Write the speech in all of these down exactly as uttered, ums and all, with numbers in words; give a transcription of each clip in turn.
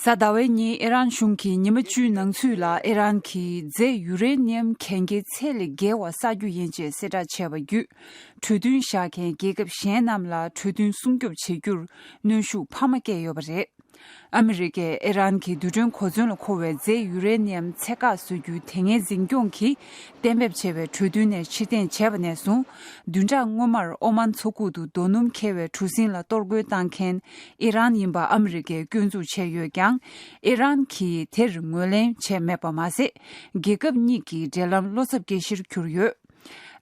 གཟའ་ཟླ་བའི་ཉིན་ཨི་རན་གཞུང་གིས་ཉི་མ་བཅུའི་ནང་ཚུད་ལ་ཨི་རན་གྱིས་རྫས་ཡུ་རེ་ནི་ཡམ་གན་རྐྱལ་ཚད་ལས་བརྒལ་བ་བསགས་རྒྱུ་ཡིན་ཅེས་གསལ་བསྒྲགས་བྱས་པ་བརྒྱུད། གྲོས་མཐུན་བཞག་མཁན་རྒྱལ་ཁབ་གཞན་རྣམས་ལ་གྲོས་མཐུན་སྲུང་སྐྱོབ་བྱེད་རྒྱུར་གནོན་ཤུགས་འཕར་མ་བསྐྱལ་ཡོད་པ་རེད། ཨ་མི་རི་ཀས་ཨི་རན་གྱི་རྡུལ་ཕྲན་གོ་མཚོན་ལ་མཁོ་བའི་རྫས་ཡུ་རེ་ནི་ཡམ་ཚད་བཀག་བཟོ་རྒྱུའི་དེ་སྔའི་འཛིན་སྐྱོང་གིས་གཏན་འབེབས་བྱས་པའི་གྲོས་མཐུན་ནས་ཕྱིར་འཐེན་བྱས་པ་ནས་བཟུང་། བདུན་ཕྲག་སྔོན་མར་ཨོ་མན་མཚོ་ཁུག་ཏུ་རྡོ་སྣུམ་འཁྱེར་བའི་གྲུ་གཟིངས་ལ་གཏོར་རྒོལ་བཏང་མཁན་ཨི་རན་ཡིན་པ་ཨ་མི་རི་ཀས་སྐྱོན་འཛུགས་བྱས་ཡོད་ཀྱང་། ཨི་རན་གྱིས་དེར་ངོས་ལེན་བྱས་མེད་པ་མ་ཟད། རྒྱལ་ཁབ་གཉིས་ཀྱི་འབྲེལ་ལམ་བློ་འཚབ་སྐྱེ་གཞིར་གྱུར་ཡོད།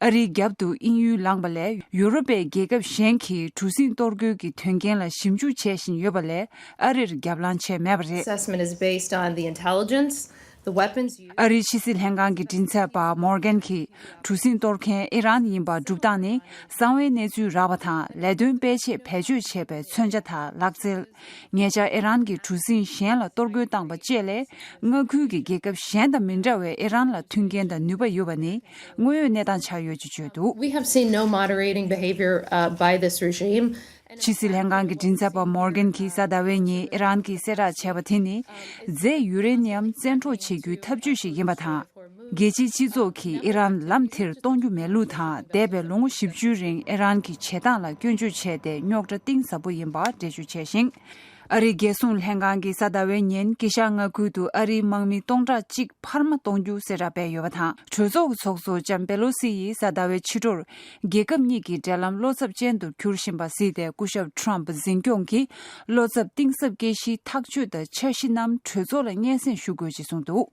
ཨ་རིའི་རྒྱབ་ཏུ་དབྱིན་ཡུལ་ལངས་པ་ལས་ཡུ་རོབ་པའི་རྒྱལ་ཁབ་གཞན་གྱིས་གྲུ་གཟིངས་གཏོར་རྒོལ་གྱི་དོན་རྐྱེན་ལ་ཞིབ་འཇུག་བྱེད་བཞིན་ཡོད་པ་ལས་ཨ་རིར་རྒྱབ་ལངས་བྱས་མེད་པ་རེད། Assessment is based on the intelligence, the weapons used. ཨ་རིའི་ཕྱི་སྲིད་ལྷན་ཁང་གི་མགྲིན་ཚབ་པ་མོར་གན་གྱིས་གྲུ་གཟིངས་གཏོར་མཁན་ཨི་རན་ཡིན་པ་སྒྲུབ་སྟངས་ནི་གསང་བའི་གནས་ཚུལ་རག་པ་དང་ལས་དོན་སྤེལ་ཆེད་བེད་སྤྱོད་བྱས་པའི་མཚོན་ཆ་དང་ལག་རྩལ། ཉེ་ཆར་ཨི་རན་གྱི་གྲུ་གཟིངས་གཞན་ལ་གཏོར་རྒོལ་བཏང་པ་བཅས་ལས། མངའ་ཁུལ་གྱི་རྒྱལ་ཁབ་གཞན་དང་མི་འདྲ་བའི་ཨི་རན་ལ་མཐུན་རྐྱེན་དང་ནུས་པ་ཡོད་པ་ནི་དངོས་ཡོད་གནས་སྟངས་ཆགས་ཡོད་ཅེས་བརྗོད་འདུག We have seen no moderating behavior, uh, by this regime. ཕྱི་སྲིད་ལྷན་ཁང་གི་མགྲིན་ཚབ་པ་མོར་གན་གྱིས་གཟའ་ཟླ་བའི་ཉིན་ཨི་རན་གྱིས་གསལ་བསྒྲགས་བྱས་པ་དེ་ནི། རྫས་ཡུ་རེ་ནི་ཡམ་བཙན་འཕྲོག་བྱེད་རྒྱུའི་ཐབས་ཇུས་ཤིག་ཡིན་པ་དང་། རྒྱལ་སྤྱིའི་སྤྱི་ཚོགས་ཀྱིས་ཨི་རན་ལམ་དེར་གཏོང་རྒྱུ་མེད་ལུགས་དང་། འདས་པའི་ལོ་ངོ་བཞི་བཅུའི་རིང་ཨི་རན་གྱི་བྱེད་སྟངས་ལ་སྐྱོན་བརྗོད་བྱས་ཏེ་རྙོག་དྲ་གཏིང་ཟབ་པོ་ཡིན་པ་འགྲེལ་བརྗོད་བྱས་ཤིང་། ཨ་རིའི་རྒྱལ་སྲུང་ལྷན་ཁང་གིས་གཟའ་ཟླ་བའི་ཉིན་དཀྱིལ་ཤར་མངའ་ཁུལ་དུ་ཨ་རིའི་དམག་མི་སྟོང་ཕྲག་གཅིག་འཕར་མ་གཏོང་རྒྱུ་གསལ་བསྒྲགས་སྤེལ་ཡོད་པ་དང་། གྲོས་ཚོགས་ཀྱི་ཚོགས་གཙོ་ལྕམ་པེ་ལོ་སི་ཡིས་གཟའ་ཟླ་བའི་ཕྱི་དྲོར། རྒྱལ་ཁབ་གཉིས་ཀྱི་འབྲེལ་ལམ་བློ་འཚབ་ཅན་དུ་གྱུར་བཞིན་པ་གཟིགས་ཏེ། སྐུ་ཞབས་ཊརམ་ཕ་འཛིན་སྐྱོང་གིས་བློ་འཚབ་གཏིང་ཟབ་སྐྱེ་གཞིའི་ཐག་གཅོད་དང་འཆར་གཞི་རྣམས་གྲོས་ཚོགས་ལ་སྙན་སེང་ཞུ་དགོས་ཅེས་གསུངས་འདུག་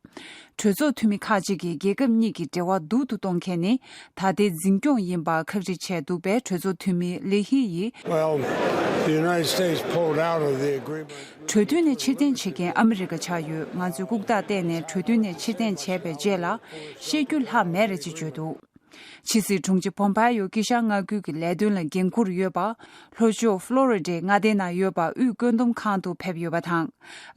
གྲོས་ཚོགས་འཐུས་མི་ཁག་ཅིག་གིས་རྒྱལ་ཁབ་གཉིས་ཀྱི་འབྲེལ་བ་སྡུག་ཏུ་གཏོང་མཁན་ནི་ད་ལྟའི་འཛིན་སྐྱོང་ཡིན་པ་ཁག་དཀྲི་བྱས་འདུག་པས། གྲོས་ཚོགས་འཐུས་མི་ལི་ཧི་ཡིས། Well, the United States pulled out of the agreement. གྲོས་མཐུན་ནས་ཕྱིར་འཐེན་བྱེད་མཁན་ཨ་མི་རི་ཀ་ཆགས་ཡོད། ང་ཚོས་ལྐུགས་རྟགས་བལྟས་ནས་གྲོས་མཐུན་ནས་ཕྱིར་འཐེན་བྱས་པའི་རྗེས་ལ་བཤད་རྒྱུ་ལྷག་མེད་རེད་ཅེས་བརྗོད་འདུག་ཕྱི་སྲིད་དྲུང་ཆེ་པོམ་པ་ཡོ་དཀྱིལ་ཤར་མངའ་ཁུལ་གྱི་ལས་དོན་ལ་འགན་འཁུར་ཡོད་པ། ལྷོ་ཕྱོགས་ཕློ་རི་ཌའི་མངའ་སྡེ་ནང་ཡོད་པ་དབུས་བཀོད་འདོམས་ཁང་དུ་ཕེབས་ཡོད་པ་དང་།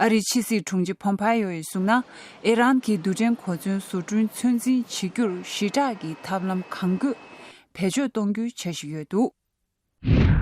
ཨ་རིའི་ཕྱི་སྲིད་དྲུང་ཆེ་པོམ་པ་ཡོ་ཡིས་གསུངས་ན། ཨི་རན་གྱིས་རྡུལ་ཕྲན་གོ་མཚོན་བཟོ་སྐྲུན་ཚོད་འཛིན་བྱེད་རྒྱུར་ཞི་དྲག་གི་ཐབས་ལམ་གང་དགོས་བེད་སྤྱོད་གཏོང་རྒྱུའི་འཆར་གཞི་ཡོད་འདུག